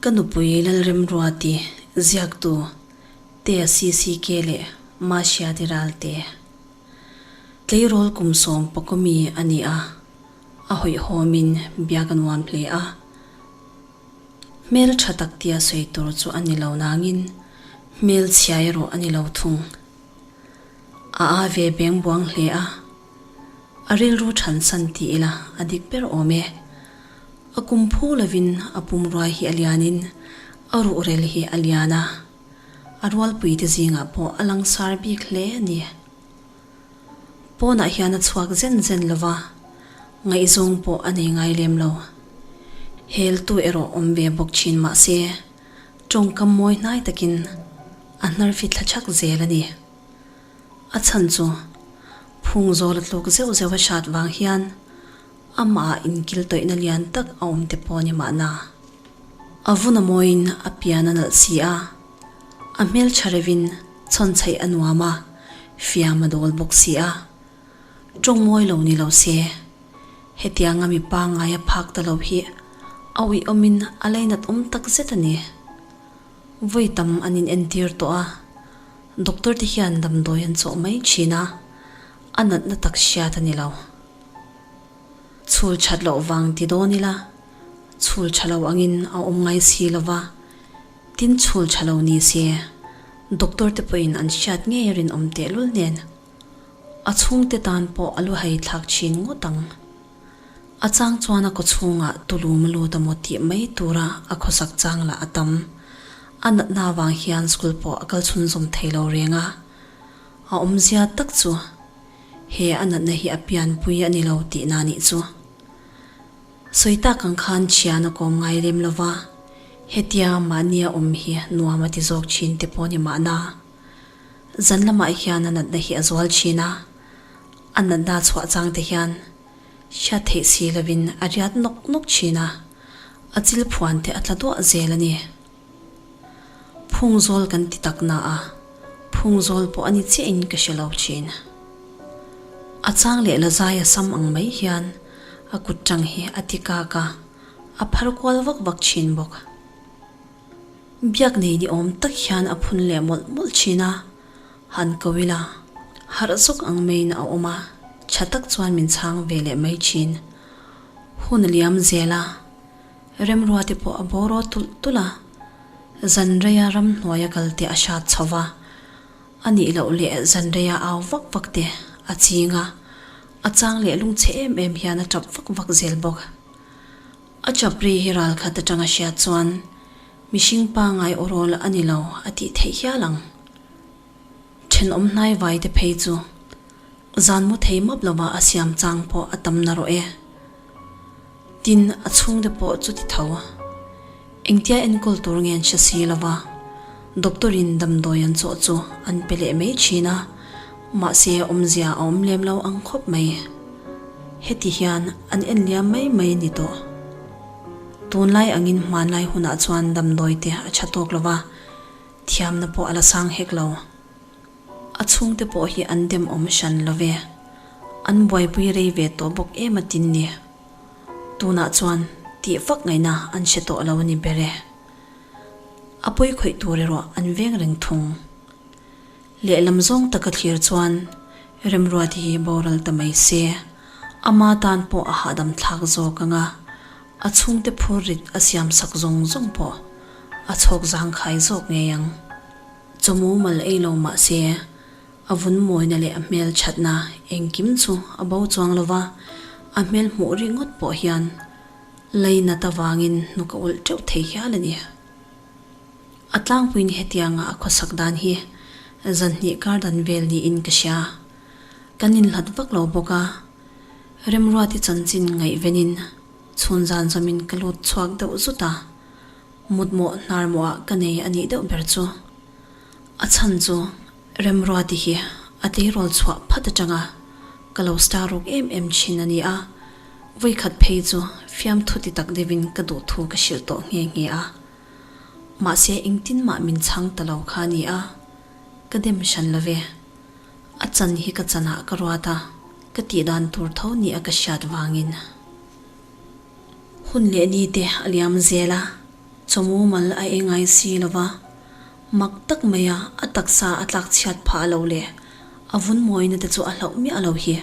Ka nupui Lalremruati ziaktu Tea CCK leh Mahriati Ralte. Tleirawl kum sawm pakawmi a ni a, a hawihhawmin biak a nuam hle a. Hmel tha tak tia sawi tur chu a ni lo nangin hmel chhia erawh a ni lo thung. A a ve beng buang hle a, a rilru thansan ti ila a dik ber awm e. A kum phu lovin a pumruai hi a lianin a ruhrel hi a lian a, a rualpuite zingah pawh a langsar bik hle a ni. Pawnah hian a chhuak zen zen lo va, ngaihzawng pawh a nei ngai lem lo. Heltu erawh awm ve bawk thin mah se, tawngkam mawi hnai takin a hnar fit thla chak zel a ni. A chhan chu phung zawl a tluk zeuh zeuh a hrat vang hian amah inkil tawihna lian tak a awm te pawh a ni mahna. A vun a mawiin a pian a nalh si a, a hmeltha reuhin chhawnchhaih a nuam a, fiam a dawl bawk si a. Tawng mawi lo ni lo se, hetianga mi pangngai a phak ta lo hi a uiawmin a lainat awm tak zet a ni. Vawi tam an inentir tawh a, doctor te hian damdawi an chawh mai thin a, a natna tak hriat a ni lo. Chhul that loh vang ti dawn ila, chhul tha lo angin a awm ngai si lo va, tin chhul tha lo ni se, doctor te pawhin an hriat ngei a rinawm tehlul nen a chhungte tan pawh a lu hai thlak thin ngawt ang. A chang chuan a kawchhungah tulum a lut a maw tih mai tura a khawsak chang lah a tam. A natna avang hian school pawh a kal chhunzawm thei lo reng a, a awmzia tak chu He a natna hi a pianpui a ni lo tihna nih chu. Sawi tak ang khan thian a kawm ngai lem lo va, hetia mahnia awm hi nuam a ti zawk thin te pawh ni mahna. Zan lamah hian a natna hi a zual thin a, a natna chhuah chang te hian hriat theih si lovin a riat nawk nawk thin a, a chil phuan te a tla duah zel a ni. Phungzawl kan ti tak na a, phungzawl pawh a ni chiah in ka hre lo thin. A chang leh la zai a sam ang mai hian a kut tang hi a ti kak a, a phar kual vak vak thin bawk. Biak nei ni awm tak hian a phun leh mawlh mawlh thin a, han ko ila harh zawk ang maiin a awm a, tha tak chuan min chhang ve leh mai thin. Hun a liam zel a. Remruate pawh a bawraw tulh tulh a, zanreia ramhnuaia kalte a hrat chho va, a nih loh leh zanreia au vak vak te a ching a, a chang leh lungchhe em em hian a tap vak vak zel bawk. A tap ri hi ral khat atanga hriat chuan mihring pangai awrawl a ni lo a tih theih hial ang. Thenawm hnai vai te phei chu zan mu thei map lova a siam chang pawh a tam narawh e. Tin, a chhungte pawh chu ti tho. Engtia enkawl tur nge an hre si lova, doctor in damdawi an chawh chu an pe leh mai thin a, mahse awmzia a awm lem lo ang khawp mai. Heti hian an en liam mai mai a ni tawh. Tunlai angin hmanlai hunah chuan damdawi te a tha tawk lova, thiamna pawh a la sang hek lo. A chhungte pawh hi an dem awm hran lo ve. An buaipui rei ve tawh bawk em a tin ni. Tunah chuan tih vak ngaihna an hre tawh lo a ni ber e. A pawi khawih tur erawh an veng reng thung. Lehlam zawng taka thlir chuan Remruati hi boral ta mai se, ama tan pawh a hahdam thlak zawk ang a, a chhungte phur rit a siam sak zawng zawng pawh a chhawk zangkhai zawk ngei ang. Chawmu mal ei lo mah se, a vun mawina leh a hmel thatna engkim chu a bo chuang lo va, a hmel hmuh ringawt pawh hian lainat avangin hnuk a ulh teuh thei hial a ni. A tlangpuiin hetianga a khawsak dan hi zanhnih kar dan vel niin ka hria. Kan inhlat vak lo bawk a, Remruati chanchin ngaihvenin chhun zan zawmin ka lut chhuak deuh zut a. Mutmawh hnarmawhah ka nei a nih deuh ber chu. A chhan chu Remruati hi a tleirawl chhuah phat atanga ka lo star ruk em em thin a ni a, vawikhat phei chu fiamthu ti tak deuhin ka duh thu ka hrilh tawh nghe nghe a. Mahse engtin mah min chhang ta lo kha a ni a, ka dem hran lo ve. A chan hi ka chanah ka ruat a, ka tihdan tur tho ni a ka hriat vangin. Hun leh ni te a liam zel a. Chaw mumal a ei ngai si lo va, mak tak maia a taksa a tlak chhiat phah lo leh a vun mawina te chu a hlauh miah lo hi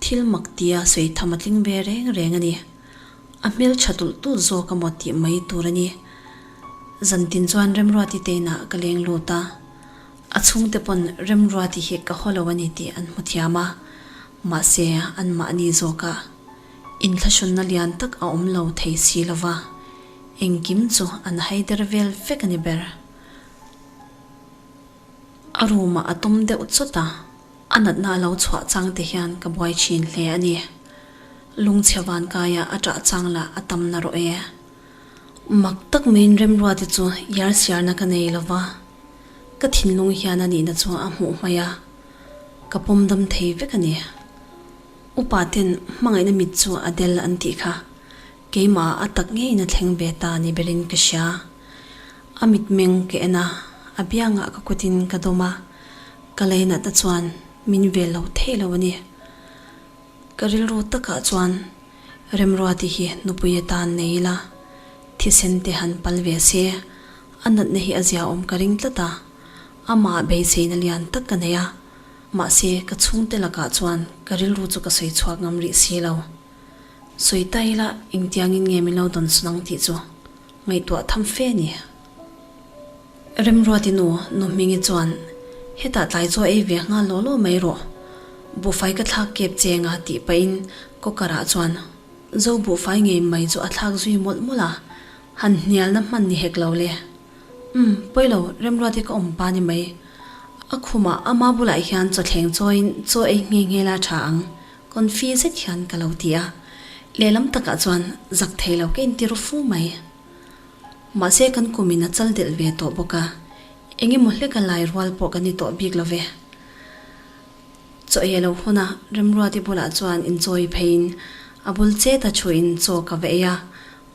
thil mak tia sawi tham a tling ve reng reng a ni. A hmeltha tulh tulh zawk a maw tih mai tur a ni. Zantin chuan Remruati te inah ka leng lut a, a chhungte pawn Remruati hi ka haw lo a ni tih an hmu thiam a, mahse anmahni zawkah inthlahrunna lian tak a awm lo thei si lo va, engkim chu an haider vel vek a ni ber. A room ah a tum deuh chawt a, a natna a lo chhuah chang te hian ka buai thin hle a ni. Lungchhe vankaia a ṭah chang lah a tam na rawh e. Mak tak maiin Remruati chu yar siarna ka nei lo va, ka thinlung hian a nihna chu a hmuh hmaih a, ka pawm dam thei vek a ni. Upa ten hmangaihna mit chu a del an tih kha keimah a tak ngeiin a thleng ve ta ni berin ka hria. A mitmeng ka en a, a biangah ka kutin ka dawm a, ka leinatna chuan min vel lo thei lo a ni. Ka rilru takah chuan Remruati hi nupui atan nei ila, thisen te han pal ve se, a natna hi a ziaawm ka ring tlat a, amah beiseina lian tak ka nei a, mahse ka chhungte lakah chuan ka rilru chu ka sawi chhuak ngam rih si lo. Sawi ta ila engtiangin nge min lo dawn sun ang tih chu ngaihtuah tham fe a ni. Remruati nu, Nu Hmingi chuan, Hetah tlai chaw ei ve nghal law law mai rawh. Buhfai ka thlak kep cheng a tih pahin cooker ah chuan zo buhfai ngei mai chu a thlak zui mawlh mawlh a, han hnialna hman ni hek lo le. Umm, pawi lo, Remruati ka awm pa ni mai. A khumah ama bulah hian chawthleng chawiin chaw ei nghe nghe la tha ang, confi zet hian ka lo ti a. Lehlam takah chuan zak thei lo ka inti ru fu mai. Mahse kan kumin a chal delh ve tawh bawk a, eng emaw hlek a lai rual pawh kan ni tawh bik lo ve. Chaw ei a lo hun a, Remruati bulah chuan inchawi pheiin a bul chet a thuin chaw ka va ei a,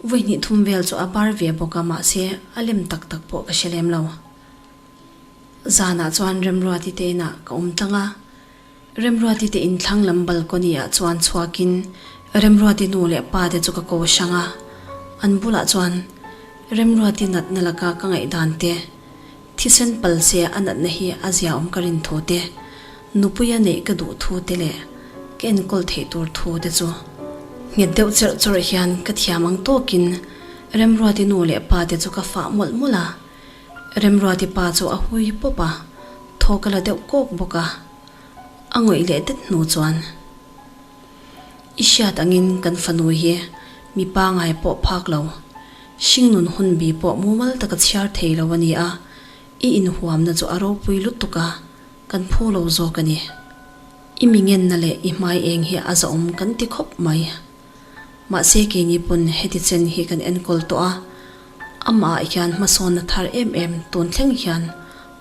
vawi hnih thum vel chu a bar ve bawk a mahse a lem tak tak pawh ka hre lem lo. Zanah chuan Remruati te inah ka awm tlang a, Remruati te inthlang lam balcony ah chuan chhuakin Remruati nu leh pa te chu ka ko hrang a, an bulah chuan Remruati natna laka ka ngaihdan te, thisen pal se a natna hi a zia awm ka rin thu te, nupuia neih ka duh thu te leh ka enkawl theih tur thu te chu nghet deuh cherh chawrh hian ka thiam ang tawkin Remruati nu leh pa te chu ka fah mawlh mawlh a. Remruati pa chu a hui pawp a, thaw ka la deuh kawk bawk a, a ngawih leh det hnu chuan, I hriat angin kan fanu hi mi pangai pawh phak lo, hringnun hunbi pawh mumal taka chhiar thei lo a ni a, i inhuamna chu a ropui lutuk a, kan phu lo zawk a ni. I mi ngenna leh i hmai eng hi a zahawm kan ti khawp mai. Mahse keini pawn heti chen hi kan enkawl tawh a, amah ah hian hmasawnna thar em em tun thleng hian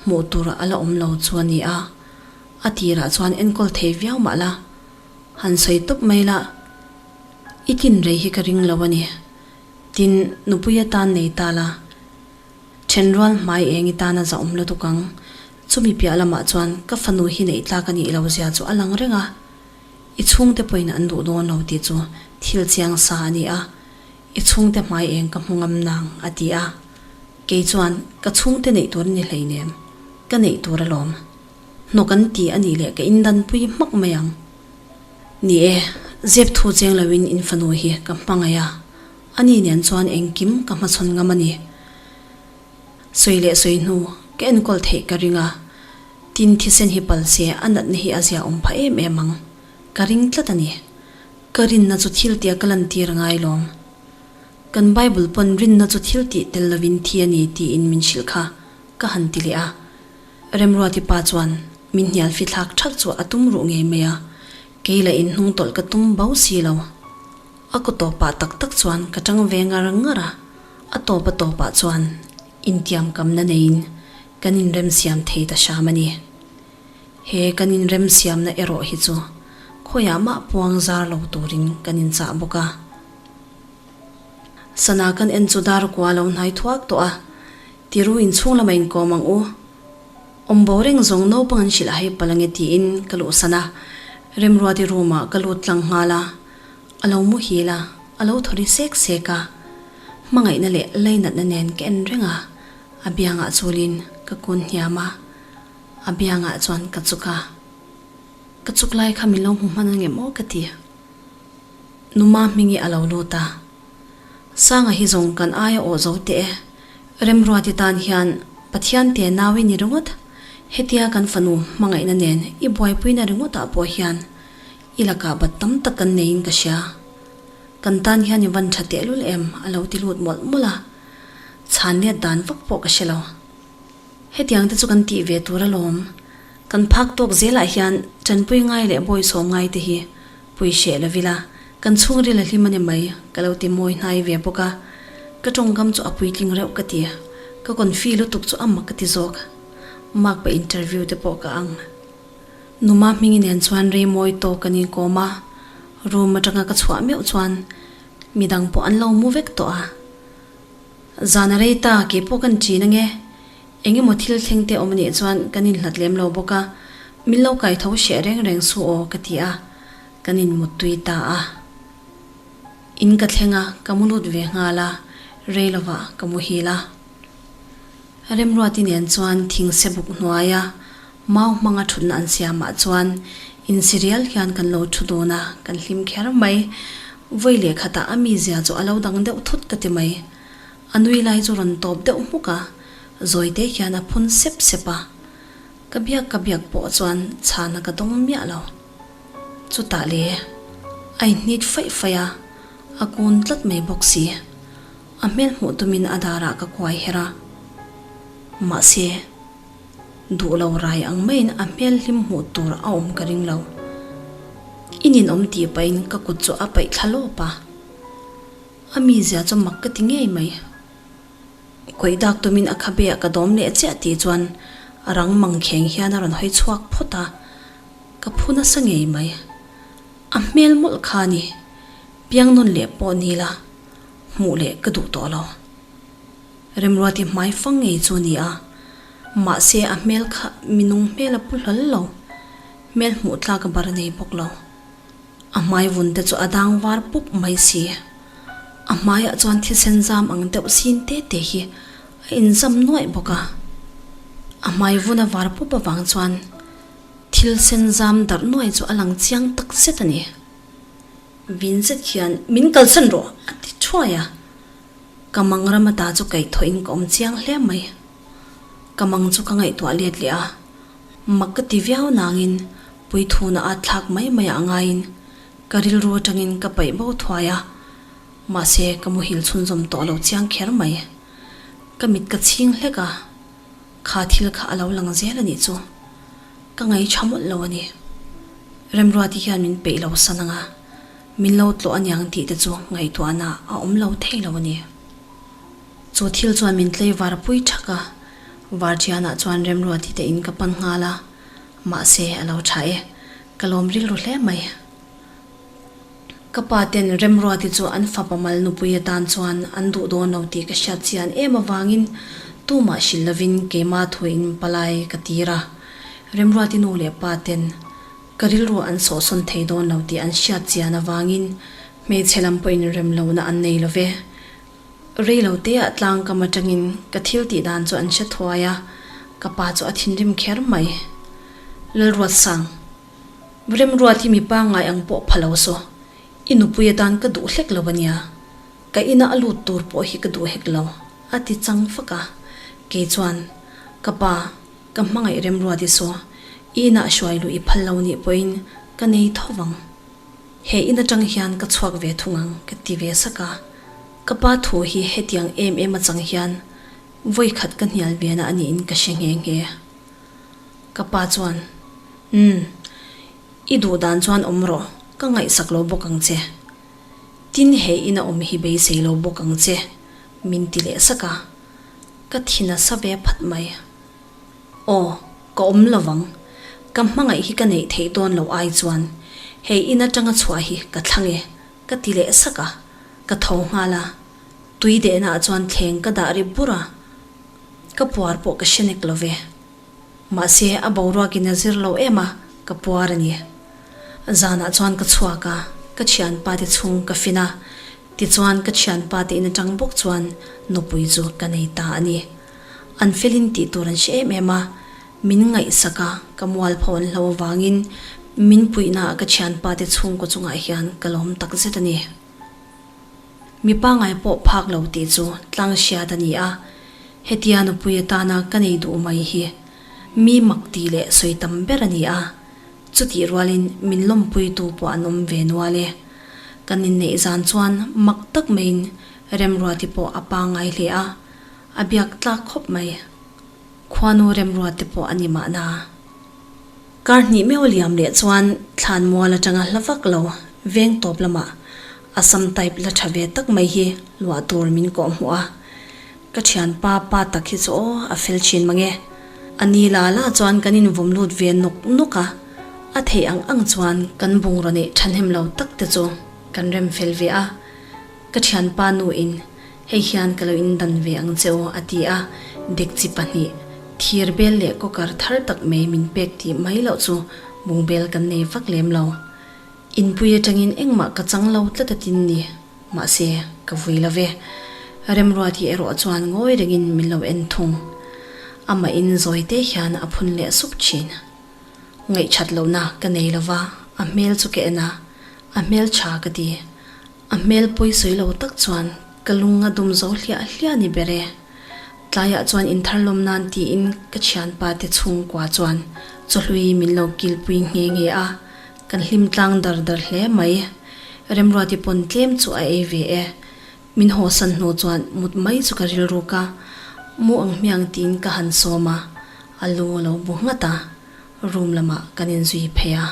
hmuh tur a la awm lo chu a ni a, a tirah chuan enkawl thei viau mah la, han sawi tawp mai la, i tlin rei hi ka ring lo a ni. Tin, nupui atan nei ta la, thenrual hmai eng i tan a zahawm lutuk ang, chumi piah lamah chuan ka fanu hi neih tlak a nih lo zia chu a lang reng a. I chhungte pawhin an duh dawn lo tih chu thil chiang sa a ni a, i chhungte hmai eng ka hmu ngam nang a ti a. Kei chuan ka chhungte neih tur a ni hleinem, ka neih tur alawm. Hnawk an ti a nih leh ka indanpui hmak mai ang. Ni e, zep thu cheng loin in fanu hi ka hmangaih a, ani nen chuan engkim ka hmachhawn ngam a ni. Sawi leh sawi hnu ka enkawl theih ka ring a, Tin, thisen hi pal se a natna hi a zia awm phah em em ang. Ka ring tlat a ni. Ka rinna chu thil tia ka lantir a ngai lawm. Kan Bible pawn rinna chu thil tih tel lovin thi a ni tiin min hrilh kha ka han ti leh a. Remruati pa chuan min hnial fithlak thak chu a tum ruh ngei mai a, kei lah in hnung tawlh ka tum bo si lo. A kaw tawpah tak tak chuan ka tang ve ngar ngar a, a tawp a tawpah chuan intiamkamna neiin kan inremsiam thei ta hram a ni. He kan inremsiamna erawh hi chu khawiah mah puang zar lo turin kan inchah bawk a. Sana kan en chu dar kua lo hnai thuak tawh a, tiru inchhung lama inkawm ang u. Awm bo reng zawng naupang an hrilh a hei palh ange tiin ka luhsan a, Remruati room ah ka lut tlang nghal a, a lo muhil a, a lo thaw ri sek sek a. Hmangaihna leh lainatna nen ka en reng a, a biangah chulin ka kun hniam a, a biangah chuan ka chuk a. Ka chuk lai kha min lo hmu hman angem aw ka ti. Numa hmingi a lo lut a. Sanga hi zawng kan aia awh zo teh e. Remruati tan hian Pathian te nau i ni ringawt. Hetia kan fanu hmangaihna nen i buaipuina ringawtah pawh hian i lakah bat tam tak kan neiin ka hria. Kan tan hian i van tha tehlul em a lo ti lut mawlh mawlh a. Chhan let dan vak pawh ka hre lo. Hetiang te chu kan tih ve tur alawm. Kan phak tawk zelah hian tanpui ngai leh bawisawm ngai te hi pui hreh lo ila, kan chhungril a hlim a ni mai ka lo ti mawi hnai ve bawk a. Ka tawngkam chu a puitling reuh ka ti. Ka confi lutuk chu a mak ka ti zawk. Mark pa interview te pawh ka ang. Numa hmingi nen chuan rei mawi tawk kan inkawm a, room atanga ka chhuah meuh chuan midang pawh an lo mu vek tawh a. Zan a rei ta, kei pawh kan ṭin ange. Eng emaw thil thleng te awm anih chuan kan inhlat lem lo bawk a, min lo kai tho hreh reng reng su aw ka ti a, kan inmuttui ta a. In ka thleng a, ka mu lut ve nghal a, rei lovah ka muhil a. Remruati nen chuan thingse buk hnuaia mau hmanga thutna an siamah chuan insirial hian kan lo thu dun a, kan hlim kher mai. Vawi leh khatah a mizia chu a lo dang deuh thut ka ti mai. A nui lai chu rawn tawp deuh hmuk a, zawite hian a phun sep sep a. Ka biak ka biak pawh chuan chhana ka dawng miah lo. Chutah le, a inhnit faih faih a, a kun tlat mai bawk si. A hmel hmuh tumin a darah ka kuai her a. Mahse, duh lo rai ang maiin a hmel hlim hmuh tur a awm ka ring lo. I ninawm tih pahin ka kut chu a paih thla lawp a. A mizia chu mak ka ti ngei mai. Kawih dak tumin a khabe ah ka dawm leh chiah tih chuan a rang mang kheng hian a rawn hawi chhuak phawt a, ka phu nasa ngei mai. A hmel mawlh kha a ni, piang nawn leh pawh ni la, hmuh leh ka duh tawh lo. Remruati hmai fang ngei chu a ni a, mahse a hmel kha minung hmel a pu hlawl lo, hmel hmuh tlak a bar nei bawk lo. A hmai vun te chu a dang var pup mai si. A hmaiah chuan thisen zam ang deuh sin te te hi a inzam nuaih bawk a. A hmai vun a var pup avang chuan thil sen zam darh nuai chu a lang chiang tak zet a ni. Vin zet hian min kalsan rawh a ti thuai a. Ka mang ram ata chu kaihthawhin ka awm chiang hle mai. Ka mang chu ka ngaihtuah let leh a. Mak ka ti viau nangin puithuna a thlak mai mai ah ngaiin ka rilru atangin ka paih bo thuai a, mahse ka muhil chhunzawm tawh lo chiang kher mai. Ka mit ka chhing hlek a, kha thil kha a lo lang zel a nih chu. Ka ngaihṭha mawlh lo a ni. Remruati hian min peih lo san ang a, min lo tlawh aniang tih te chu ngaihtuahna a awm lo thei lo a ni. Chu thil chuan min tlei var pui thak a, Varṭianah chuan Remruati te in ka pan nghal a, mahse a lo tha e, ka lawm rilru hle mai. Ka pa ten Remruati chu an fapa mal nupui atan chuan an duh dawn lo tih ka hriat chian em avangin tumah hrilh lovin keimah thuin palai ka tir a, Remruati nu leh pa ten ka rilru an sawhsawn thei dawn lo tih an hriat chian avangin hmeichhe lam pawhin rem lohna an nei lo ve. Rei lo teah tlang kam atangin ka thil tih dan chu an hre thuai a, ka pa chu a thinrim kher mai. Lalruatsang, Remruat hi mi pangngai ang pawh pha lo saw, i nupui atan ka duh hlek lo ania, ka ina a lut tur pawh hi ka duh hek lo, a ti chang fak a. Kei chuan, Ka pa, ka hmangaih Remruat i saw, i inah hruai luh i phal lo nih pawhin ka nei tho vang. He in atang hian ka chhuak ve thung ang ka ti ve sak a, ka pa thu hi hetiang em em atang hian vawi khat ka hnial ve na a niin ka hre nghe nghe. Ka pa chuan, Umm, i duh dan chuan awm rawh, ka ngaihsak lo bawk ang che. Tin he in a awm hi beisei lo bawk ang che, min ti leh sak a, ka thi nasa ve phat mai. Aw, ka awm lo vang. Ka hmangaih hi ka neih theih dawn loh ai chuan hei in atanga chhuah hi ka thlang e, ka ti leh sak a. Ka tho nghal a, tui dehna ah chuan thleng ka dah ri bur a, ka puar pawh ka hre nek lo ve. Mahse, a boruakin a zir lo em a, ka puar a ni. Zanah chuan ka chhuak a, ka thianpa te chhung ka fin a. Tichuan ka thianpa te in atang bawk chuan nupui chu ka nei ta a ni. An felin tih tur an hre em em a, min ngaihsak a, ka mualpho an hlo avangin min puihna ah ka thianpa te chhungkaw chungah hian ka lawm takzet a ni. Mi pangngai pawh phak lo tih chu tlang hriat a ni a, hetia nupui atana ka nei duh mai hi mi mak tih leh sawi tam ber a ni a, chutih rualin min lawmpuitu pawh an awm ve nual e. Kan inneih zan chuan mak tak maiin Remruati pawh a pangngai hle a, a biak tlak khawp mai. Khuanu Remruati pawh a ni mahna. Kar hnih meuh liam leh chuan thlan mual atanga hla vak lo veng tawp lamah Assam type la tha ve tak mai hi luah tur min kawh hmuh a. Ka thianpa pa tak hi chu aw a fel thin mange. A ni la la chuan kan invawm lut ve nawk nawk a, a theih ang ang chuan kan bungraw neih thahnem lo tak te chu kan rem fel ve a. Ka thianpa nu in Hei hian ka lo indan ve ang che u, a ti a, dekchi pahnih, thir bel leh kawkar thar tak mai min pek tih mai loh chu bungbel kan nei vak lem lo. Inpui atangin engmah ka chang lo tlat a tin ni, mahse, ka vui lo ve. Remruati erawh chuan ngawi rengin min lo en thung. Amah in zawi te hian a phun leh sup thin. Ngaihchat lohna ka nei lo va, a hmel chu ka en a, a hmel tha ka ti. A hmel pawi sawi lo tak chuan ka lung a dum zo hliah hliah ni ber e. Tlaiah chuan inthar lawm nan tiin ka thianpa te chhungkua chuan chawhlui min lo kilpui nghe nghe a, kan hlim tlang dar dar hle mai. Remruati pawn tlem chu a ei ve e. Min hawsan hnu chuan mut mai chu ka rilruk a, mu ang hmiang tiin ka han sawm a, a lu a lo bu nghat a, room lamah kan inzui phei a.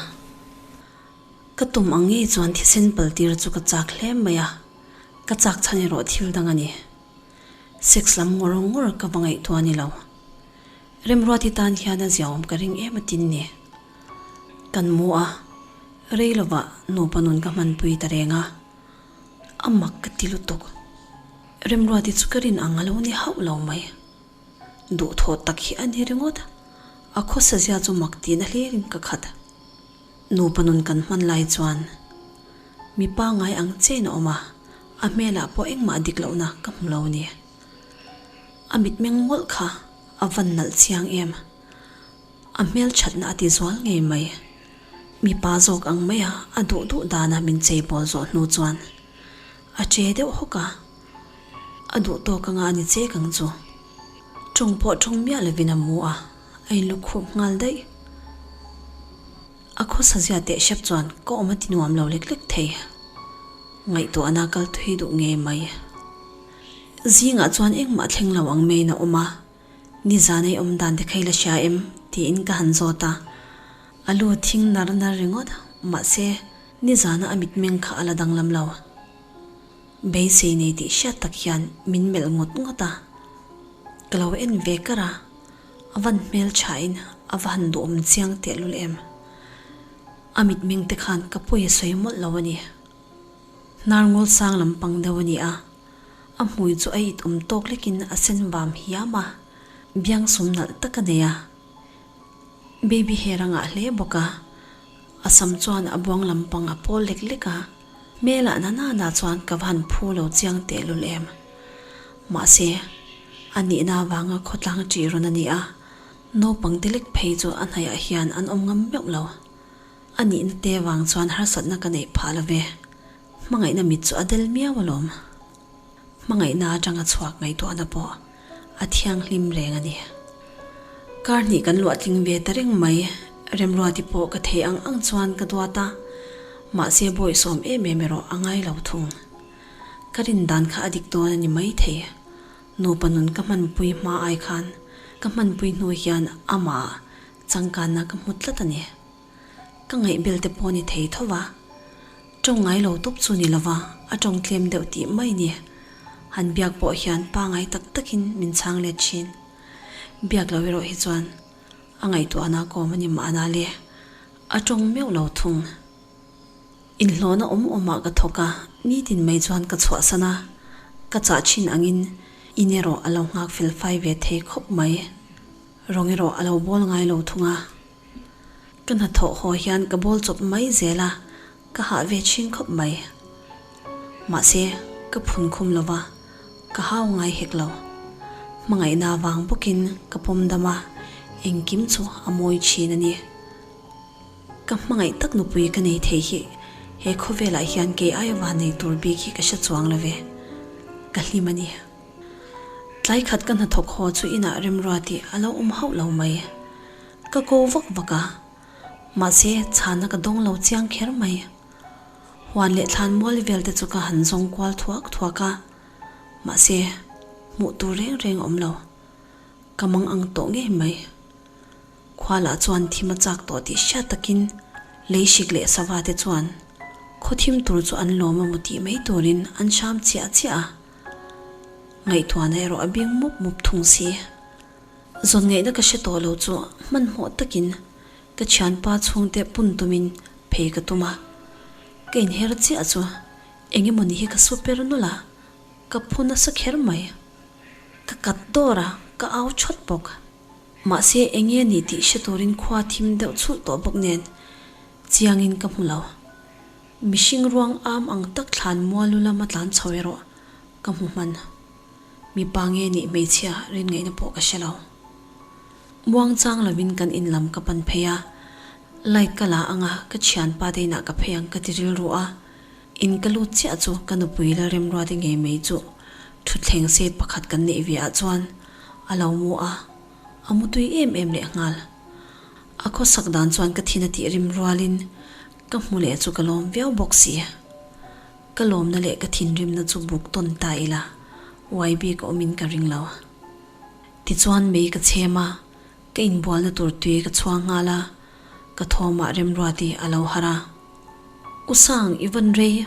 Ka tum ang ngei chuan thisen pal tir chu ka chak hle mai a, ka chak chhan erawh thil dang a ni. Sex lam ngawr ngawr ka va ngaihtuah a ni lo. Remruati tan hian a ziaawm ka ring em a tin ni. Kan mu a, rei lovah nupa nun ka hmanpui ta reng a, a mak ka ti lutuk. Remruati chu ka rin ang a lo ni hauh lo mai. Duhthawh tak hi a ni ringawt, a khawsa zia chu mak tihna hlirin ka khat. Nupa nun kan hman lai chuan mi pangngai ang chiahin a awm a, a hmelah pawh engmah dik lohna ka hmu lo ni. A mitmeng mawlh kha a van nalh chiang em. A hmelthatna a ti zual ngei mai. Mipa zawk ang maia a duh duh dana min cheibawl zawh hnu chuan a che deuh hawk a, a duh tawk anga a ni chek ang chu. Tawng pawh tawng miah lovin a mu a. A inlukhup nghal daih. A khawsa zia teh hrep chuan ka awm a ti nuam lo lek lek thei. Ngaihtuahna kal thui duh ngei mai. Zingah chuan engmah thleng lo ang maiin a awm a, nizan ei awm dan te kha i la hria em? tiin ka han zawt a. A lu thing nar nar ringawt, mahse nizana a mitmeng kha a la danglam lo. Beisei nei tih hriat tak hian min melh ngawt ngawt a, ka lo en ve kar a. A van hmel thain a va han duhawm chiang tehlul em. A mitmeng te khan ka pawi a sawi mawlh lo a ni. Hnar ngul sang lampang deuh a ni a, a hmui chu a it awm tawk lekin a sen vam hiam a, biang sum nalh tak a nei a. Baby hair a ngah hle bawk a, a sam chuan a buang lampang a pawl lek lek a. Hmelah na na na chuan ka va han phu lo chiang tehlul em. Mahse, a nihna avanga khawtlang ṭih rawn a ni a, naupang te lek phei chu a hnaihah hian an awm ngam meuh lo. A nihna te vang chuan harsatna ka neih phah lo ve. Hmangaihna mit chu a del miau alawm. Hmangaihna atanga chhuak ngaihtuahna pawh a thianghlim reng a ni. Kar hnih kan luah tling ve ta reng mai, Remruati pawh ka thei ang ang chuan ka duat a, mahse bawihsawm em em erawh a ngai lo thung. Ka rin dan kha a dik dawn a ni maithei. Nupa nun ka hmanpui hma ai khan ka hmanpui hnu hian amah changkanna ka hmu tlat a ni. Ka ngaihbel te pawh ni thei tho va, tawng ngai lo tawp chu ni lova a tawng tlem deuh tih mai ni. Han biak pawh hian pangai tak takin min chhang let thin. Biak lo erawh hi chuan a ngaihtuahna kawm a ni mahna le, a tawng meuh lo thung. Inhlawhna awm awmah ka thawk a, nitin mai chuan ka chhuahsan a, ka chah thin angin in erawh a lo nghak fel fai ve thei khawp mai. Rawng erawh a lo bawl ngai lo thung a. Ka hnathawh haw hian ka bawl chawp mai zel a, ka hah ve thin khawp mai. Mahse, Ka phun khum lo va, ka hau ngai hek lo. Hmangaihna vang bawkin ka pawm dam a, engkim chu a mawi thin a ni. Ka hmangaih tak nupui ka nei thei hi he khawvelah hian kei aia van nei tur bik hi ka hre chuang lo ve. Ka hlim a ni. Tlai khat ka hnathawk haw chu inah remrua tih a lo awm hauh lo mai. Ka ko vak vak a, mahse chhana ka dawng lo chiang kher mai. Huan leh thlan mual vel te chu ka han zawng kual thuak thuak a, mahse hmuh tur reng reng a awm lo. Ka mang ang tawh ngei mai. Khualah chuan thim a chak tawh tih hriat takin lei hrik leh sava te chuan khaw thim tur chu an lawm a mu tih mai turin an hram chiah chiah a. Ngaihtuahna erawh a bing mup mup thung si. Zawn ngaihna ka hre tawh lo chu hmanhmawh takin ka thianpa chhungte pun tumin phei ka tum a. Ka inher chiah chu eng emaw ni hi ka su per nawlh a, ka phu nasa kher mai. Ka kat dawr a, ka au thawt bawk. Mahse eng nge ni tih hre turin khua thim deuh chhulh tawh bawk nen chiangin ka hmu lo. Mihring ruang am ang tak thlan mualu lama tlan chho erawh ka hmu hman. Mipa nge nih hmeichhia rin ngaihna pawh ka hre lo. Muang chang lovin kan in lam ka pan phei a, light ka la anga ka thianpa te inah ka phei ang ka ti rilru a, in ka lut chiah chu ka nupui Lalremruati ngei mai chu thutthleng sei pakhat kan neih ve ah chuan a lo mu a, a mu tui em em leh nghal. A khawsak dan chuan ka thin a tih rim rualin ka hmu leh chu ka lawm viau bawk si. Ka lawmna leh ka thinrimna chu buk tawn ta ila, uai bik a awmin ka ring lo. Tichuan mei ka chhem a, ka inbualna tur tui ka chhuang nghal a, ka thawmah Remruati a lo harh a. U Sang, i van rei?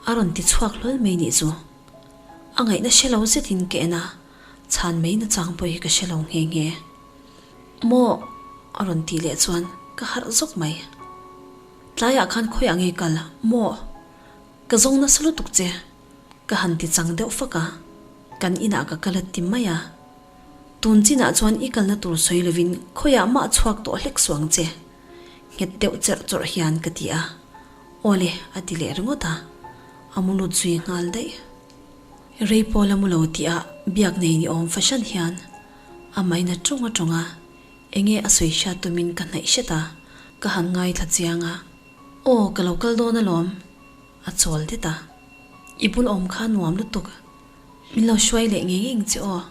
a rawn ti chhuak hlawl mai nih chu. A ngaihna hre lo zetin ka en a, chhan mai nachang pawh hi ka hre lo nghe nghe. Maw? a rawn tih leh chuan ka harh zawk mai. Tlaiah khan khawiah nge kal maw? Ka zawng nasa lutuk che. Ka han ti chang deuh fak a, kan inah ka kal a ti mai a. Tun chinah chuan i kalna tur sawi lovin khawiah mah chhuak tawh hlek suh ang che. Nghet deuh cherh chawrh hian ka ti a. Awle a ti leh ringawt a, a mu lut zui nghal daih. Rei pawl a mu lo tih ah biak nei ni awm fahran hian a maina tawng a tawng a, enge a sawi hriat tumin ka hnaih hret a, ka han ngaithla chiang a. Aw ka lo kal dawn alawm. A chawl det a. I bul awm kha nuam lutuk. Min lo hruai leh ngei ngei che aw.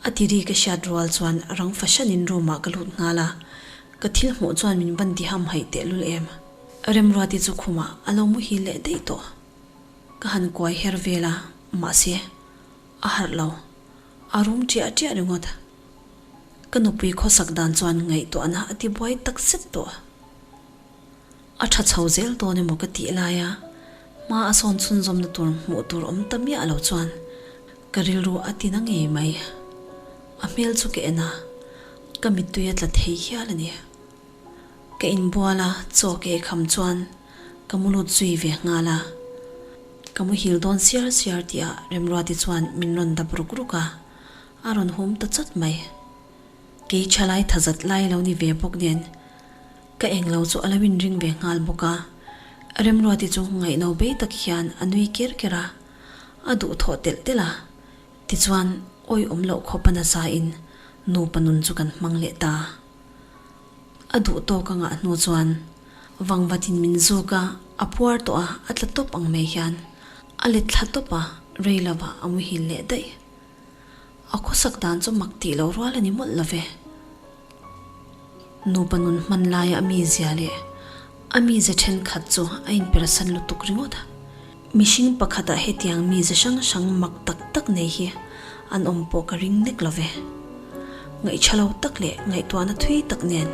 A ti ri ka hriat rual chuan rang fahranin room ah ka lut nghal a. Ka thil hmuh chuan min van ti ham haih tehlul em. Remruati chu khumah a lo muhil leh daih tawh. Ka han kuai her vel a, mahse a harh lo. A rum ṭiah ṭiah ringawt. Ka nupui khawsak dan chuan ngaihtuahna a ti buai tak zet tawh. A ṭha chho zel dawn emaw ka tih laia hma a sawn chhunzawmna tur hmuh tur awm ta miah lo chuan ka rilru a ti na ngei mai. A hmel chu ka en a, ka mittui a tla thei hial a ni. Ka inbual a, chaw ka ei kham chuan ka mu lut zui ve nghal a. Ka muhil dawn siar siar tih ah Remruati chuan min rawn dap ruk ruk a, a rawn hum ta chat mai. Kei thalai thazat lai lo ni ve bawk nen ka englo chu a lo inring ve nghal bawk a. Remruati chu ngaihno bei tak hian a nui ker ker a, a duhthawh telh telh a. Tichuan awihawm loh khawp a nasa in nupa nun chu kan hmang leh ta. A duh tawk a ngah hnu chuan vangvatin min zuk a, a puar tawh a, a tla tawp ang mai hian a let thla tawp a, rei lovah a muhil leh daih. A khawsak dan chu mak tih loh rual a ni mawlh lo ve. Nupa nun hman laia a mizia leh a mize thenkhat chu a inpersan lutuk ringawt a. Mihring pakhatah hetiang mize hrang hrang mak tak tak nei hi an awm pawh ka ring nek lo ve. Ngaihṭha lo tak leh ngaihtuahna thui tak nen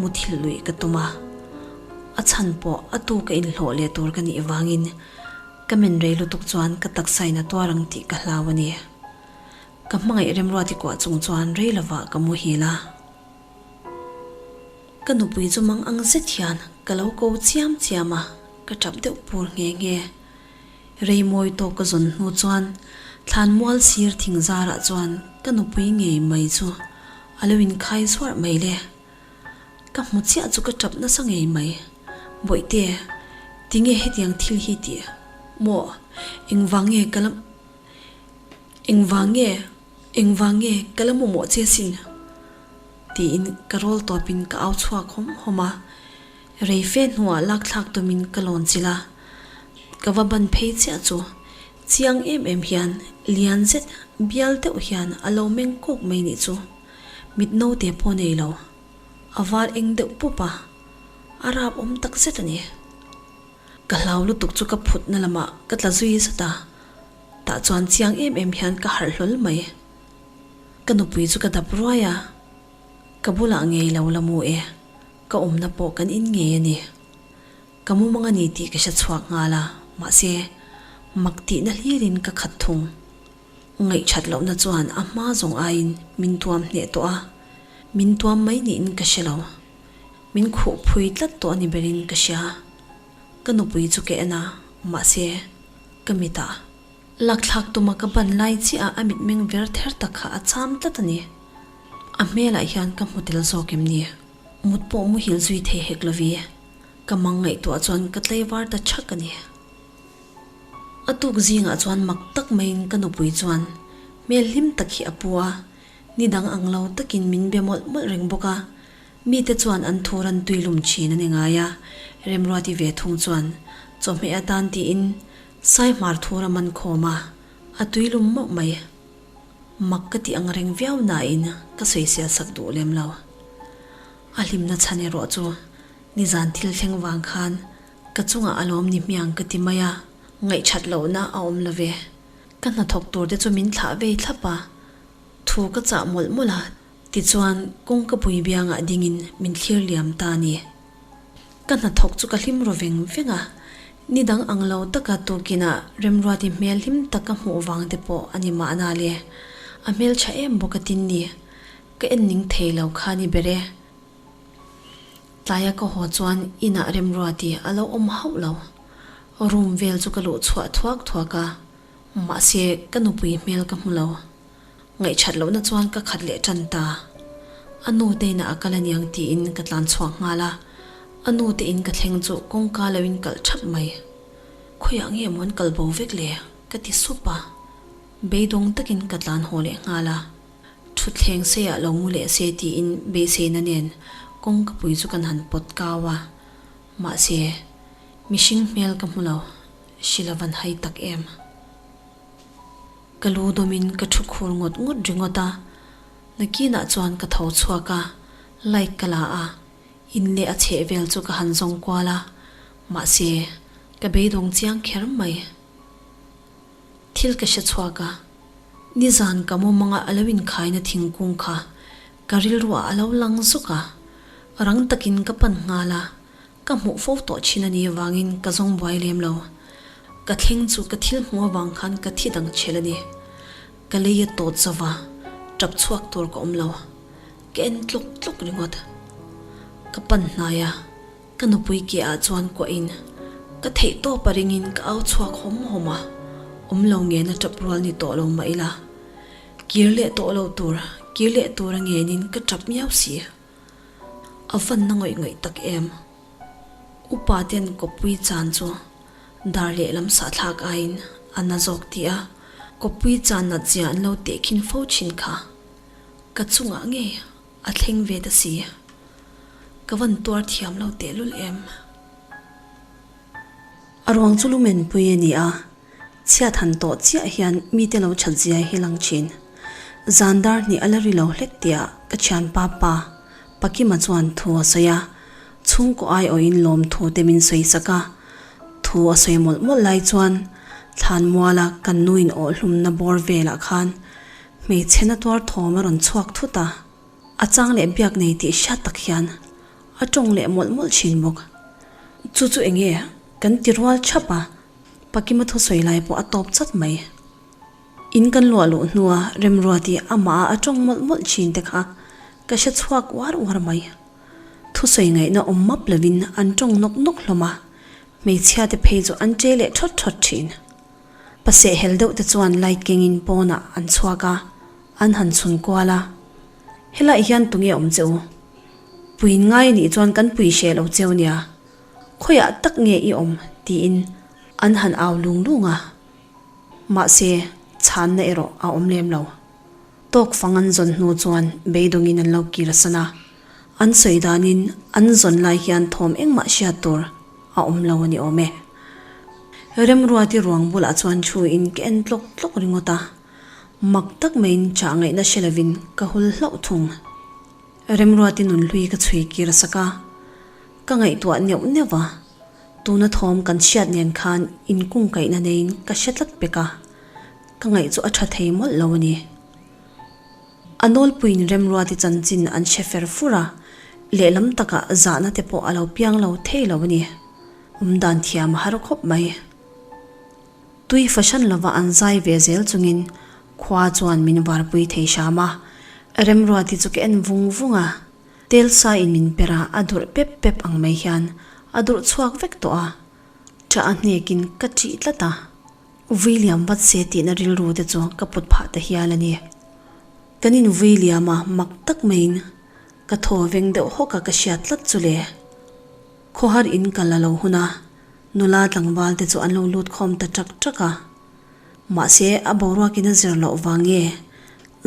muthilh luih ka tum a. A chhan pawh a tu ka inhlawh leh tur ka nih vangin ka men rei lutuk chuan ka taksa in a tuar ang tih ka hlau a ni. Ka hmangaih remruati kuah chung chuan rei lovah ka muhil a. Ka nupui chu mang ang zet hian ka lo ko chiam chiam a, ka tap deuh pur nghe nghe. Rei mawi tawk ka zawn hnu chuan thlan mual sir thing zarah chuan ka nupui ngei mai chu a lo inkhai zuarh mai le. Ka hmu chiah chu ka tap nasa ngei mai. Bawihte, tinge hetiang thil hi tih? Maw? Engvang nge ka la. Engvang nge, engvang nge ka la mamawh che sin? Tiin ka rawl tawpin ka au chhuak hawm hawm a. Rei fe hnuah lakthlak tumin ka lawn chilh a, ka va ban phei chiah chu chiang em em hian lian zet bial deuh hian a lo meng kawk mai nih chu. Mit naute pawh nei lo, a var eng deuh pup a, a rap awm tak zet a ni. Ka hlau lutuk chu ka phutna lamah ka tla zui zat a, tah chuan chiang em em hian ka harh hlawl mai. Ka nupui chu ka dap ruai a, ka bulah ngei lo la mu e, ka awmna pawh kan in ngei a ni. Ka mumang a ni tih ka hre chhuak nghal a, mahse, mak tihna hlirin ka khat thung. Ngaihthat lohna chuan a hma zawng aiin min tuam hneh tawh a, min tuam mai niin ka hre lo. Min khuh phui tlat tawh a ni berin ka hria. Ka nupui chu ka en a, mahse, ka mitah lakthlak tuma ka ban lai chiah a mitmeng ver ther tak kha a cham tlat a ni. A hmelah hian ka hmu tel zawk em ni? Mut pawh muhil zui thei hek lovi. Ka mang ngaihtuah chuan ka tlaivar ta chhak a ni. A tuk zingah chuan mak tak maiin ka nupui chuan hmel hlim tak hi a pu a, ni dang ang lo takin min be mawlh mawlh reng bawk a. Mite chuan an thur an tui lum thin a ni ngai a, Remruati ve thung chuan chawhmeh atan tiin Saihmar thur a man khawm a, a tui lum mauh mai. Mak ka tih ang reng viau nain ka sawisel sak duh lem lo. A hlimna chhan erawh chu nizan thil thleng vang khan Ka chungah a lawm ni hmiang ka ti mai a, ngaihthat lohna a awm lo ve. Ka hnathawk tur te chu min thlah vei thlap a, thu ka chah mawlh mawlh a, tichuan kawngka pui biangah dingin min thlir liam ta a ni. Ka hnathawk chu ka hlim ru veng veng a, ni dang ang lo taka tukinah Remruati hmel hlim tak ka hmuh vang te pawh a ni mahna le, a hmeltha em bawk a tin ni, ka en ning thei lo kha ni ber e. Tlaia ka haw chuan inah Remruati a lo awm hauh lo. Room vel chu ka luh chhuah thuak thuak a, mahse ka nupui hmel ka hmu lo. Ngaihchat lohna chuan ka khat leh tan ta. A nu te inah a kal aniang tiin ka tlan chhuak nghal a, a nu te in ka thleng chu kawngka lo in kalh thap mai. Khawiah nge maw an kal bo vek le? ka ti sup a, beidawng takin ka tlan haw leh nghal a. Thutthleng seiah lo mu leh se tiin beiseina nen kawngkapui chu kan han pawt kau a, mahse mihring hmel ka hmu lo, Sheila van hai tak em. Ka lu dawmin ka thu khur ngawt ngawt ringawt a, nakinah chuan ka tho chhuak a, light ka la a, in leh a chheh vel chu ka han zawng kual a, mahse ka beidawng chiang kher mai. Thil ka hre chhuak a, nizan ka mumanga a lo inkhaina thingkung kha ka rilruah a lo lang zuk a, rang takin ka pan nghal a, ka hmuh fo tawh thin a nih avangin ka zawng buai lem lo. Ka thleng chu ka thil hmuh avang khan ka thi dang chhel a ni. Ka lei a tawt zo va, tap chhuak tur ka awm lo. Ka en tlawk tlawk ringawt. Ka pan hnai a. Ka nupui ke ah chuan kuahin ka theih tawp a ringin ka au chhuak hawm hawm a, awm lo ngen a tap rual ni tawh lo mah ila, kir leh tawh lo tur, kir leh tur a ngenin ka tap miau si. A vanna ngawih ngawih tak em? Upa ten kawppui chan chu dar lehlam sahthlak aiin a na zawk tih a, kawppui chan nat zia an lo tehkhin fo thin kha ka chungah ngei A thleng ve ta si. Ka van tuar thiam lo tehlul em. A ruang chu lumen pui a ni a, chhiat han tawh chiah hian mite lo that zia hi lang thin. Zan dar hnih a la ri lo hlek tihah ka thianpa pa Pakima chuan thu a sawi a, chhungkaw aiawhin lawmthu te min sawi sak a. Thu a sawi mawlh mawlh lai chuan Thlanmuala kan nuin awhhlumna bawr velah khan Hmeichhe na tuar thawm a rawn chhuak thut a, a chang leh biak nei tih hriat tak hian a tawng leh mawlh mawlh thin bawk. Chu chu enge kan ti rual thap a, Pakima thusawi lai pawh a tawp chat mai. In kan luah luh hnua Remruati amah a tawng mawlh mawlh thin te kha ka hre chhuak uar uar mai. Thusawi ngaihna awm map lovin an tawng nawk nawk hlawm a, hmeichhia te phei chu an che leh thawt thawt thin. Paseh hel deuh te chuan light kengin pawnah an chhuak a, an han chhun kual a. Helaiah hian tunge awm che u? Puiin ngai anih chuan kan pui hreh lo cheu nia. Khawiah tak nge i awm? tiin an han au lung lung a. Mahse, chhanna erawh a awm lem lo. Tawk fang an zawn hnu chuan beidawngin an lo kir san a, an sawi danin an zawn lai hian thawm engmah hriat tur a awm lo a ni awm e. Remruati ruang bulah chuan thu in ka en tlawk tlawk ringawt a, mak tak maiin chah ngaihna hre lovin ka hul hlauh thung. Remruati nunhlui ka chhui kir sak a, ka ngaihtuah neuh neuh a, tuna thawm kan hriat nen khan inkungkaihna neiin ka hre tlat pek a. Ka ngaih chu a tha thei mawlh lo a ni. A nawlpuiin Remruati chanchin an hre fer fur a, lehlam takah zahna te pawh a lo piang lo thei lo a ni. Awmdan thiam a har khawp mai. Tui fahran lova an zai ve zel chungin khua chuan min varpui thei hram a, Remruati chu ka en vung vung a, tel sa in min per a, a durh pep pep ang mai hian a durh chhuak vek tawh a, ṭah a hnekin ka ṭih tlat a. Vui liam vat se tihna rilru te chu ka put phah ta hial a ni. Kan in vui liam a mak tak maiin ka thaw veng deuh hawk a ka hriat tlat chu le. Khawhar in kal a lo hun a, nula tlangval te chu an lo lut khawm ta ṭak ṭak a. Mahse a boruakin a zir loh vang nge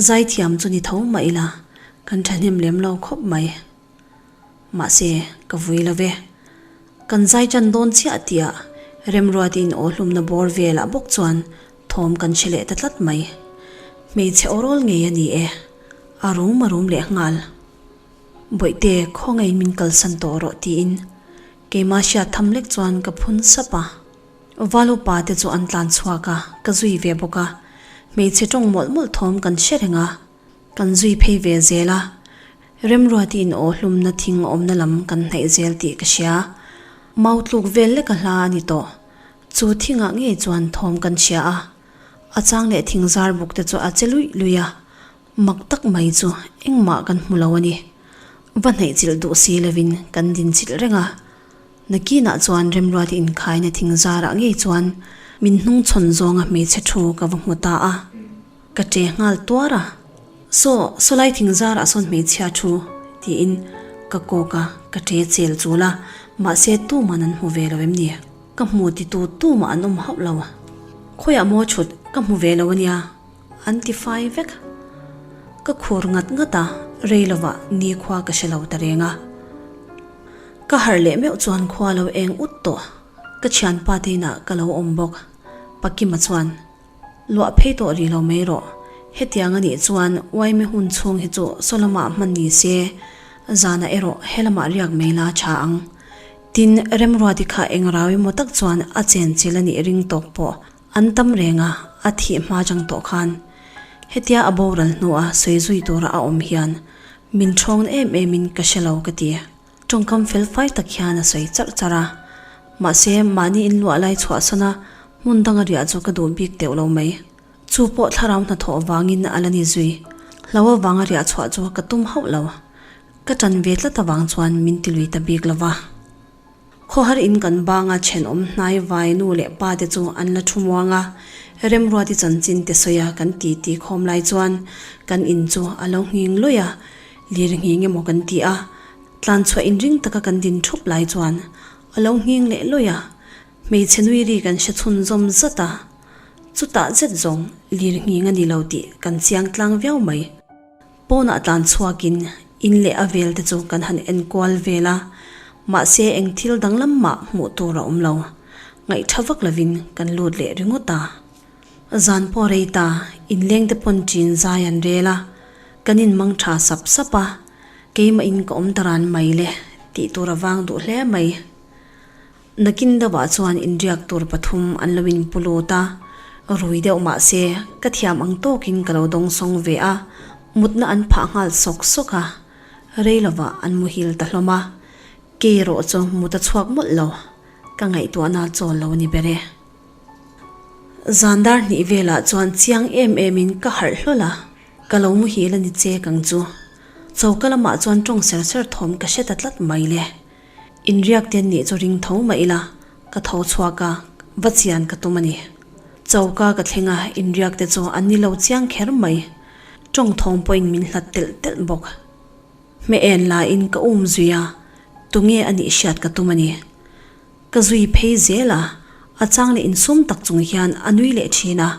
zaithiam chu ni tho mah ila kan ṭhahnem lem lo khawp mai. Mahse, ka vui lo ve. Kan zai ṭan dawn chiah tihah Remruati'n aw hlumna bawr velah bawk chuan thawm kan hre leh ta tlat mai. Hmeichhe aw rawl ngei a ni e. A rum a rum leh nghal. Bawihte, khawngaihin min kalsan tawh rawh tiin keimah hriat tham lek chuan ka phun sap a. Val upa te chu an tlan chhuak a, ka zui ve bawk a. Hmeichhe ṭawng mawlh mawlh thawm kan hre reng a. Kan zui phei ve zel a, Remruati'n aw hlumna thing awmna lam kan hnaih zel tih ka hria. Mau tluk vel lek a hla a ni tawh. Chu thingah ngei chuan thawm kan hria a, a chang leh thing zar buk te chu a che luih luih a, mak tak mai chu engmah kan hmu lo a ni. Va hnaih chilh duh si lovin kan din chilh reng a. Nakinah chuan Remruati inkhaina thing zarah ngei chuan min hnungchhawn zawnga hmeichhe thu ka va hmu ta a. Ka ṭe nghal tuar a, Saw, sawlai thing zarah sawn hmeichhia thu, tiin ka kawk a, ka ṭe chel chul a, mahse tuman an hmu ve lo em ni? Ka hmu ti tu tumah an awm hauh lo. Khawiah maw chhut, ka hmu ve lo a nia, an ti fai vek. Ka khur ngat ngat a, rei lovah nikhua ka hre lo ta reng a. Ka harh leh meuh chuan khua lo eng ut tawh, ka thianpa te inah ka lo awm bawk. Pakima chuan, Luah phei tawh rih lo mai rawh. Hetiang a nih chuan uaime hun chhung hi chu saw lamah hman ni se, zanah erawh he lamah riak mai la tha ang. Tin, Remruati kha eng rau emaw tak chuan a chenchilh a nih ring tawk pawh an tam reng a, a thih hma chang tawh khan. Hetia a boral hnua sawi zui tura a awm hian min ṭhawng em emin ka hre lo ka ti. Tawngkam fel fai tak hian a sawi charh charh a, mahse mahni in luah lai chhuahsan a hmun danga riah chu ka duh bik teuh lo mai. Chu pawh thlarau hnathawh vangin a la ni zui. Hlo avanga riah chhuah chu ka tum hauh lo. Ka ṭan ve tlat avang chuan min ti lui ta bik lo va. Khawhar in kan banga thenawm hnai vai nu leh pa te chu an la thu muang a, Remruati chanchin te sawi a kan ti ti khawm lai chuan kan in chu a lo nghing luih a, lir nghing emaw kan ti a, Tlan chhuah inring taka kan din thup lai chuan a lo nghing leh lawih a, hmeichhe nui ri kan hre chhunzawm zat a, chutah zet zawng lir nghing a ni lo tih kan chiang tlang viau mai. Pawnah tlan chhuakin in leh a vel te chu kan han en kual vel a, mahse eng thil danglam mah hmuh tur a awm lo, ngaihtha vak lovin kan lut leh ringawt a. Zan pawh rei ta, inleng te pawn ṭin zai an rel a, kan inmang ṭha sap sap a, keimah in ka awm ta ran mai le tih tur a vang duh hle mai. Nakin deuhah chuan inriak tur pathum an lo inpu lut a, rui deuh mah se ka thiam ang tawkin ka lo dawngsawng ve a, mutna an phah nghal sawk sawk a, rei lovah an muhil ta hlawm a, kei erawh chu mut a chhuak mawlh lo, ka ngaihtuahna chawl lo ni ber e. Zan dar hnih velah chuan chiang em em in ka harh hlawl a, ka lo muhil a ni che kang chu. Choka lamah chuan tawng ser ser thawm ka hre ta tlat mai le. Inriak te an nih chu ring tho mah ila, ka tho chhuak a, va chian ka tum a ni. Choka ka thleng a, inriak te chu an ni lo chiang kher mai. Tawng thawm pawhin min hlat telh telh bawk. Hmeh en laiin ka um zui a, tunge a nih hriat ka tum a ni. Ka zui phei zel a, a chang leh insum tak chung hian a nui leh thin a.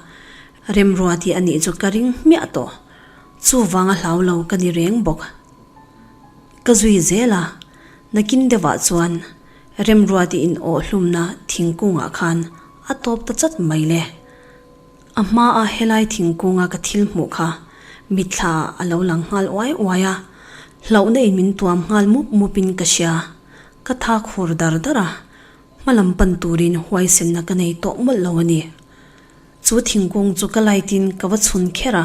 Remruati a nih chu ka ring hmiah tawh. Chuvanga hlau lo ka ni reng bawk. Ka zui zel a, nakin deuhah chuan Remruati in awh hlumna thingkungah khan a tawp ta chat mai le. A hmaa helai thingkunga ka thil hmuh kha mitthla a lo lang nghal uai uai a, hlauhna in min tuam nghal mup mup in ka hria. Ka tha khur dar dar a, hmalam pan turin huaisenna ka nei tawh mawlh lo a ni. Chu thingkung chu ka light in ka va chhun kher a,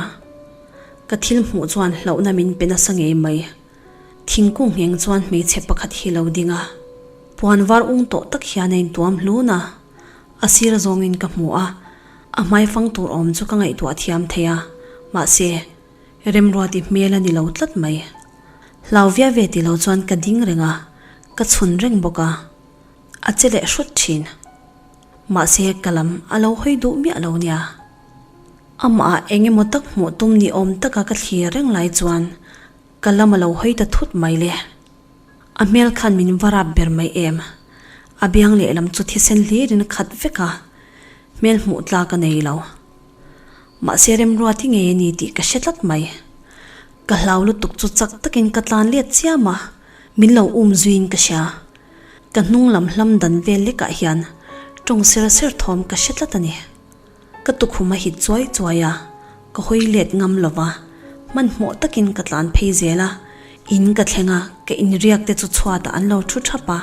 ka thil hmuh chuan hlauhna min pe nasa ngei mai. Thingkung ngheng chuan hmeichhe pakhat hi lo ding a, puan var ung tawh tak hian a intuam hlun a, a sir zawngin ka hmu a, a hmaifang tur awm chu ka ngaihtuah thiam thei a, mahse, Remruati hmel a ni lo tlat mai. Hlau viau ve ti lo chuan ka ding reng a, ka chhun reng bawk a, a che leh hrut thin. Mahse, ka lam a lo hawi duh miah lo nia. Amah eng emaw tak hmuh tum ni awm taka ka thlir reng lai chuan ka lam a lo hawi ta thut mai le. A hmel khan min va rap ber mai em. A biang lehlam chu thisen hlirin a khat vek a, hmel hmuh tlak a nei lo. Mahse remruati ngei a ni tih ka hre tlat mai. Ka hlau lutuk chu chak takin ka tlan let chiam a, min lo um zuiin ka hria. Ka hnung lam hlam dan vel lekah hian tawng ser ser thawm ka hre tlat a ni. Ka tukhum a hit chuai chuai a, ka hawi let ngam lo va, hmanhmawh takin ka tlan phei zel a, in ka thleng a, ka inriak te chu chhuatah an lo thu thap a,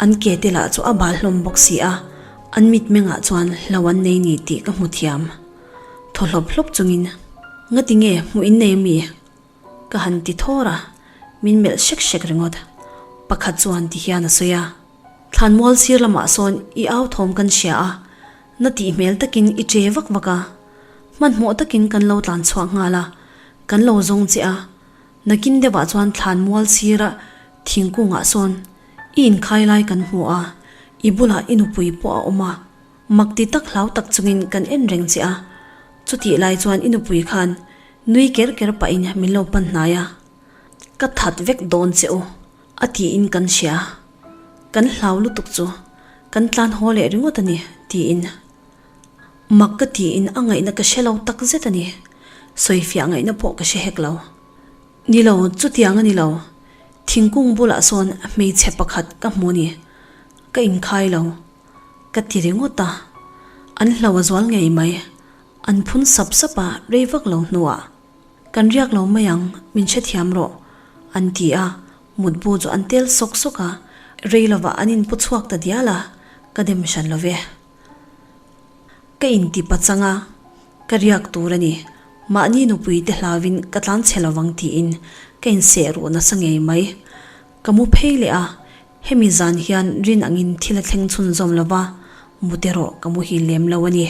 an ke te lah chu a bal hlawm bawk si a, an mitmengah chuan hlo an nei ni tih ka hmu thiam. Thaw hlawp hlawp chungin, Ngati nge hmuh in nei ami? Ka han ti thawr a, min melh hrek hrek ringawt. Pakhat chuan ti hian a sawi a, Thlanmual sir lamah sawn i au thawm kan hria a, na tih hmel takin i che vak vak a, hmanhmawh takin kan lo tlan chhuak nghal a, kan lo zawng che a, nakin deuhah chuan thlanmual sira thingkungah sawn i inkhai lai kan hmu a, i bulah i nupui pawh a awm a, mak ti tak hlau tak chungin kan en reng che a, chutih lai chuan i nupui khan nui ker ker pahin min lo pan hnai a, ka that vek dawn che u. A tiin kan hria. Kan hlau lutuk chu kan tlan haw leh ringawt a ni, tiin. Mak ka tiin a ngaihna ka hre lo tak zet a ni. Sawifiah ngaihna pawh ka hre hek lo. Ni lo, chutiang a ni lo. Thingkung bulah sawn hmeichhe pakhat ka hmu ni. Ka inkhai lo. Ka ti ringawt a. An hlau a zual ngei mai. An phun sap sap a, rei vak lo hnuah. Kan riak lo mai ang, min hrethiam rawh, an ti a, mutbu chu an tel sawk sawk a, rei lovah an inpu chhuak ta dial a, ka dem hran lo ve. Ka inti pachang a, ka riak tur a ni, mahni nupui te hlauvin ka tlan chhe lovang tiin ka inseh ruh nasa ngei mai. Ka mu phei leh a, hemi zan hian rin angin thil a thleng chhunzawm lova, mut erawh ka muhil lem lo a ni.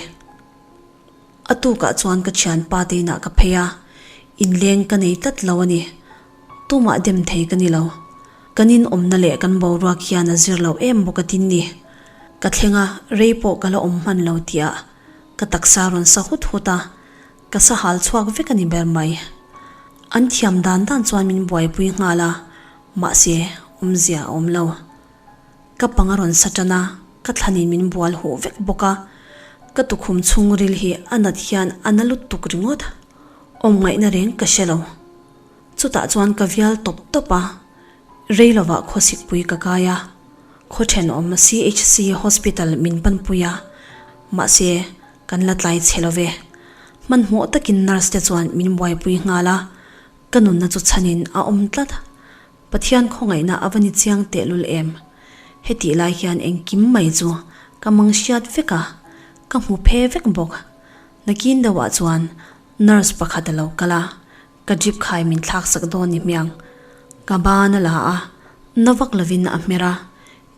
A tukah chuan ka thianpa te inah ka phei a, inleng ka nei tlat lo a ni. Tumah dem thei ka ni lo. Kan inawmna leh kan boruak hian a zir lo em bawk a tin ni. Ka thleng a, rei pawh ka la awm hman lo tihah ka taksa rawn sa hut hut a, ka sa hal chhuak vek a ni ber mai. An thiam dan dan chuan min buaipui nghal a, mahse awmzia a awm lo. Ka pang a rawn sa tan a, ka thlanin min bual huh vek bawk a, ka tukhum chhungril hi a nat hian a na lutuk ringawt. Awm ngaihna reng ka hre lo. Chutah chuan ka vial tawp tawp a, rei lovah khawsikpui ka kai a, khaw thenawm CHC Hospital min panpui a, mahse kan la tlai chhe lo ve. Hmanhmawh takin nurse te chuan min buaipui nghal a, ka nunna chu chhanin a awm tlat. Pathian khawngaihna a va ni chiang tehlul em? Hetih lai hian engkim mai chu ka mang hriat vek a, ka hmu phe vek bawk. Nakin deuhah chuan nurse pakhat a lo kal a, ka drip khai min thlak sak dawn ni hmiang. Ka ban a la a, na vak lovin a hmer a,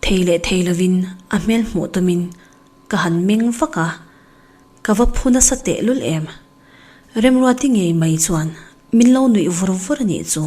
thei leh thei lovin a hmel hmuh tumin ka han meng vak a, ka va phu nasa tehlul em? Remruati ngei mai chuan min lo nuih vur vur a nih chu.